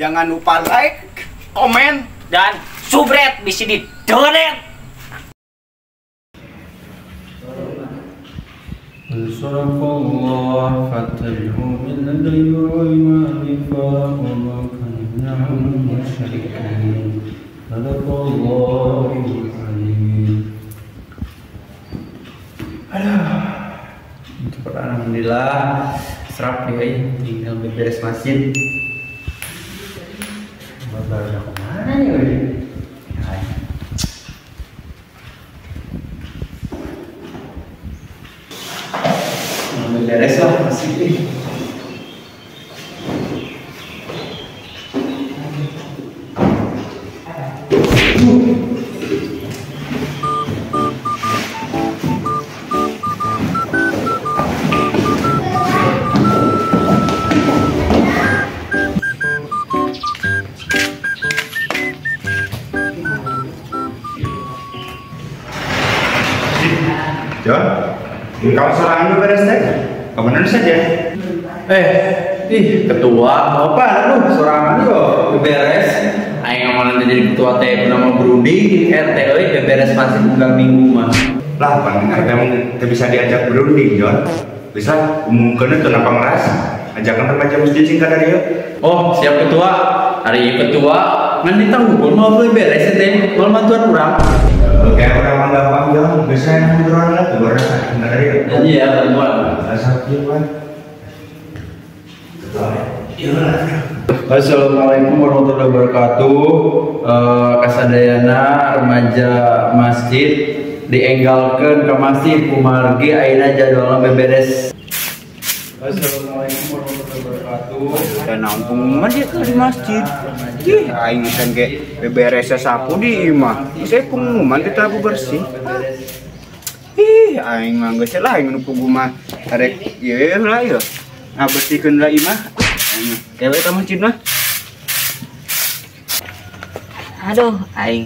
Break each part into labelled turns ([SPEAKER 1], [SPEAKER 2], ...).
[SPEAKER 1] Jangan lupa like, komen,
[SPEAKER 2] dan subscribe di sini. Donet.
[SPEAKER 3] صدق فاتبعوا ملة إبراهيم حنيفا وما كان من المشركين. صدق الله العظيم. Aduh, cepat alhamdulillah serap nih, tinggal beberes masjid. Baru udah kemana ya? Beres lah masih ini.
[SPEAKER 1] John, kamu seorang beres deh. Kebenaran saja.
[SPEAKER 3] Ih, ketua apa? Aduh, sorangan yo beberes. Aing ngomong nanti jadi ketua teh nama berunding RT euy beberes masih unggal minggu mah.
[SPEAKER 1] Lah, pan RT emang teu bisa diajak berunding, John. Bisa umumkeun teu napa ngeras. Ajakan remaja masjid sing kada dieu.
[SPEAKER 3] Oh, siap ketua. Hari ketua ngan ditanggung mau beberes teh, mau bantuan urang.
[SPEAKER 1] Oke, urang mah gampang, John. Bisa ngobrol lah tuh urang kada dieu.
[SPEAKER 3] Iya, bantuan. Assalamualaikum warahmatullahi wabarakatuh. Kasadayana remaja masjid dienggalkeun ke masjid kumargi ayeuna jadwalna beberes. Assalamualaikum warahmatullahi wabarakatuh.
[SPEAKER 1] Dan naon pengumuman dia ke di masjid. Ih, aing can ge beberes sapu di imah. Geus pengumuman teh tabu bersih. Ih, aing mah geus lah aing nu pugu mah arek ieu lah ieu. Ngabersihkeun lah imah. Kewe ka masjid mah.
[SPEAKER 2] Aduh, aing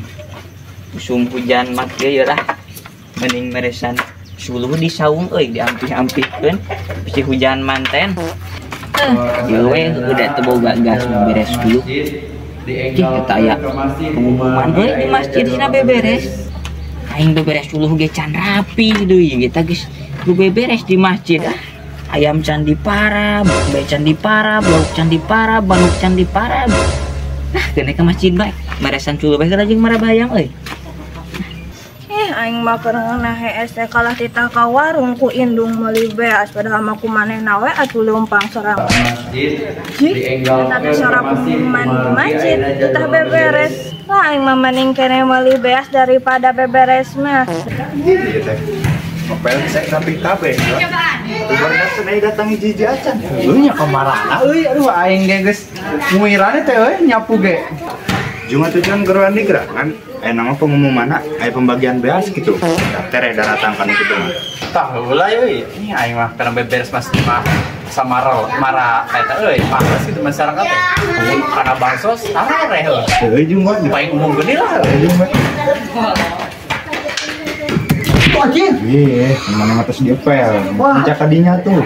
[SPEAKER 2] usum hujan mah kieu lah. Mending meresan suluh di saung euy diampih-ampihkeun bisi hujan manten. Ieu we udah teu boga gas beres dulu. Cih eta aya pengumuman euy di masjid dina beberes. Aing beberes suluh ge can rapi deui kita geus nu beberes di masjid ah. Ayam can diparab, bae can diparab, lauk can diparab, manuk can diparab. Nah, kene ke masjid bae. Beresan suluh bae jeung marab hayam euy.
[SPEAKER 4] Aing mah keur ngeunah hees teh kalah titah ka warung ku indung meuli beas padahal mah ku manehna we atuh leumpang sorang. Jih, eta teh sora pengumuman di masjid titah beberes. Lah aing mah mending keneh meuli beas daripada beberes mah.
[SPEAKER 1] Ieu teh. Ngepel saya rapi kabeh. Ubarna cenah datang hiji-hiji acan.
[SPEAKER 3] Heuh nya kamarana euy, aduh aing ge geus nguirane teh euy nyapu ge.
[SPEAKER 1] Jung atuh jangan geroan digerangan. Nama pengumumanna aya pembagian beas gitu. Daftar ya datang kan gitu mah.
[SPEAKER 3] Tah heula euy, ini aing mah kana beberes masjid mah samaro mara eta euy, males gitu masyarakat teh. Kana bansos tareh heuh.
[SPEAKER 1] Heuh jeung mah
[SPEAKER 3] paling umum geuning lah.
[SPEAKER 1] Jeung mah.
[SPEAKER 3] Anjir.
[SPEAKER 1] Iya, mana atas diepel. Puncak kadinya tuh.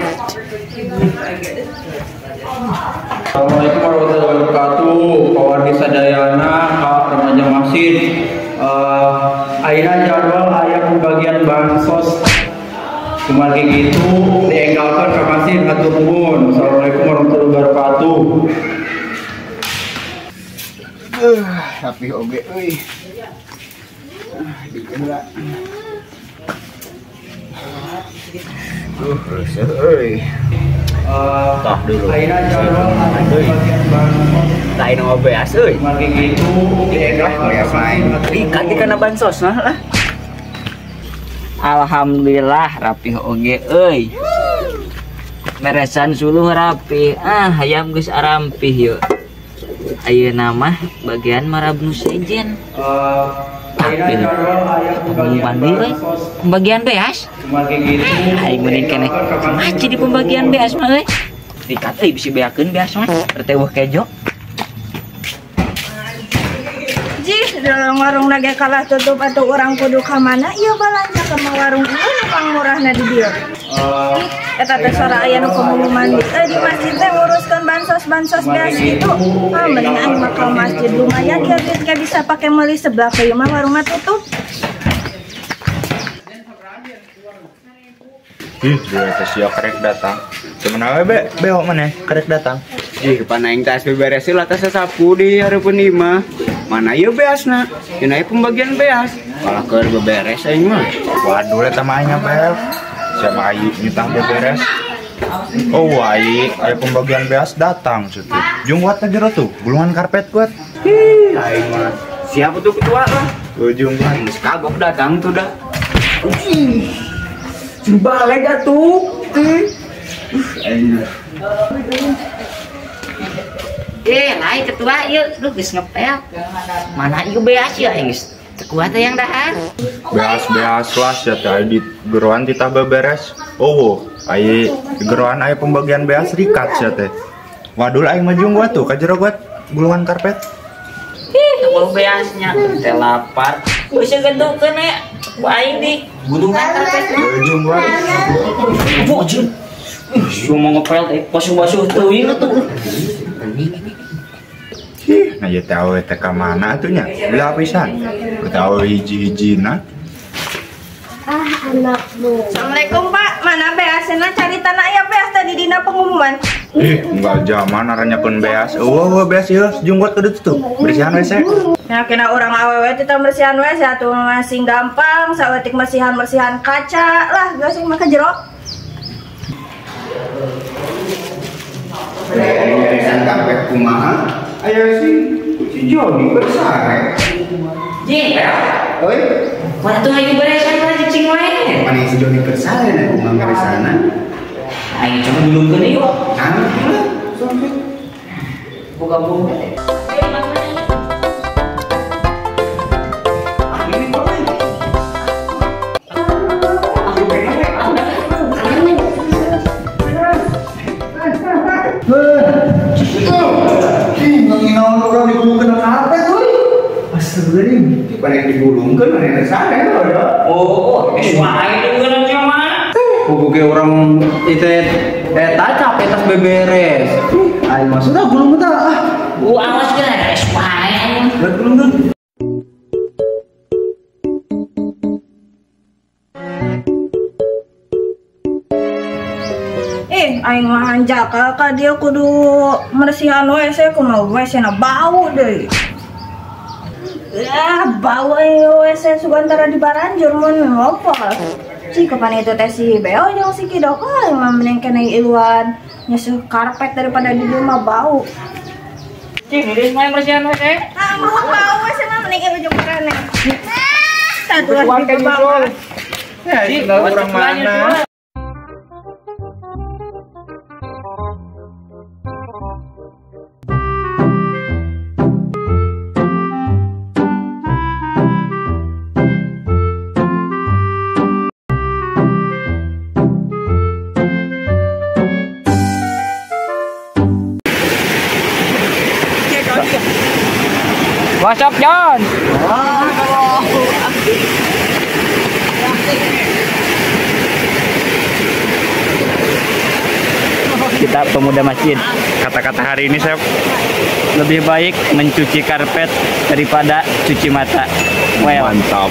[SPEAKER 3] Assalamualaikum warahmatullahi wabarakatuh. Kawargi sadayana ka remaja masjid. Ayeuna jadwal aya pembagian bansos. Kumargi kitu dienggalkeun ka masjid hatur nuhun. Assalamualaikum warahmatullahi wabarakatuh.
[SPEAKER 1] Rapi oge euy. Digeura. Reseh euy. Tah dulu.
[SPEAKER 3] Ayeuna jadwal aya pembagian bansos.
[SPEAKER 2] Lain ngobeas euy.
[SPEAKER 3] Kumargi kitu dienggalkeun
[SPEAKER 2] ka masjid. Kana bansos nah lah. Alhamdulillah rapih oge euy. Meresan suluh rapih. Ah, hayam geus arampih yeuh. Ayeuna mah bagian marab nu sejen. Pengumuman deui pembagian beas. Aing mending keneh masjid di pembagian beas mah euy. Dikat euy bisi beakeun beas mah RT weuh kejo.
[SPEAKER 4] Jih, dalam warung lagi kalah tutup atau orang kudu ka mana ieu balanja ka warung ieu nu pangmurahna di dieu. Eta teh sora aya nu pengumuman di masjid teh nguruskeun bansos beas-bansos beas gitu. Ah, mending aing mah ka masjid lumayan ya duit kayak bisa pakai meuli sebelah ke imah warungna tutup.
[SPEAKER 1] Ih, dia teh sia karek datang. Cuman awe be, beo maneh karek datang. Ih, pan aing tas beberes heula tas sapu di hareupeun imah. Mana ieu beasna? Dina ieu pembagian beas. Kalah keur beberes aing mah.
[SPEAKER 5] Waduh, eta mah aing ngapel. Siapa aing nyitah beberes? Oh, ai, aya pembagian beas datang situ. Jeung wat jero tuh, gulungan karpet kuat.
[SPEAKER 1] Ih, aing mah. Siapa tuh ketua lah? Ujung mah geus kagok datang tuh dah. Ih. Jeung balik atuh. Aing.
[SPEAKER 2] Lain ketua ieu, lu geus ngepel. Mana ieu beas ya aing geus teu kuat yang dahar.
[SPEAKER 5] Beas-beas lah sia teh di geroan titah beberes. Oh, ai geroan aya pembagian beas rikat sia teh. Waduh aing mah jeung gua tuh ka jero gua gulungan karpet.
[SPEAKER 2] Ih, bau beasnya teh lapar. Geus gedukeun we ku aing di gulungan karpet.
[SPEAKER 5] Jeung gua.
[SPEAKER 2] Bojun. Ih, mau ngepel teh basuh-basuh teuing atuh.
[SPEAKER 5] Ih, nah ieu teh awewe teh ka mana atuh nya? Belah pisan. Teh awewe hiji-hijina.
[SPEAKER 4] Ah, anakmu. Assalamualaikum, Pak. Mana beasna cari tanah aya beas tadi dina pengumuman.
[SPEAKER 5] Ih, enggak zaman naranyakeun beas. Eueuh beas ieu junggot ke ditu tuh. Bersihan WC.
[SPEAKER 4] Nah, kena urang awewe teh bersihan WC atuh masing gampang, saeutik bersihan-bersihan kaca lah, geus mah ka jero.
[SPEAKER 1] Beresan karpet kumaha? Ayo sih, si Joni bersare.
[SPEAKER 2] Ji,
[SPEAKER 1] oi.
[SPEAKER 2] Mana tuh ayo beresan mah cicing wae.
[SPEAKER 1] Mana si Joni bersare na kumaha beresana?
[SPEAKER 2] Aing coba dulungkeun ieu.
[SPEAKER 1] Kan lah, sampai
[SPEAKER 2] buka buka teh.
[SPEAKER 1] Pada yang digulungkan, mana yang sare
[SPEAKER 2] Oh, wae dulungkeun aja mah.
[SPEAKER 3] Puguge urang itu eta capek tas beberes. Aing mah sudah gulung tah ah.
[SPEAKER 2] Awas geura es wae.
[SPEAKER 3] Gulungkeun.
[SPEAKER 4] Aing mah hanjakal ka dia kudu meresihan WC kumaha WC na bau deui. Ah, bau aing WC sugantara di baranjur mun ngopo. Ci kapan itu teh si Beo jeung si Kidok aing mah mending kena iluan nyesuh karpet daripada di dieu mah bau.
[SPEAKER 2] Ci, geus main bersihan WC.
[SPEAKER 4] Ah, bau WC mah mending ieu jeung maraneh. Satu lagi ke bawah.
[SPEAKER 1] Ya, urang mana?
[SPEAKER 2] What's up, John? Kita pemuda masjid.
[SPEAKER 5] Kata-kata hari ini, Chef,
[SPEAKER 2] lebih baik mencuci karpet daripada cuci mata. Well.
[SPEAKER 5] Mantap.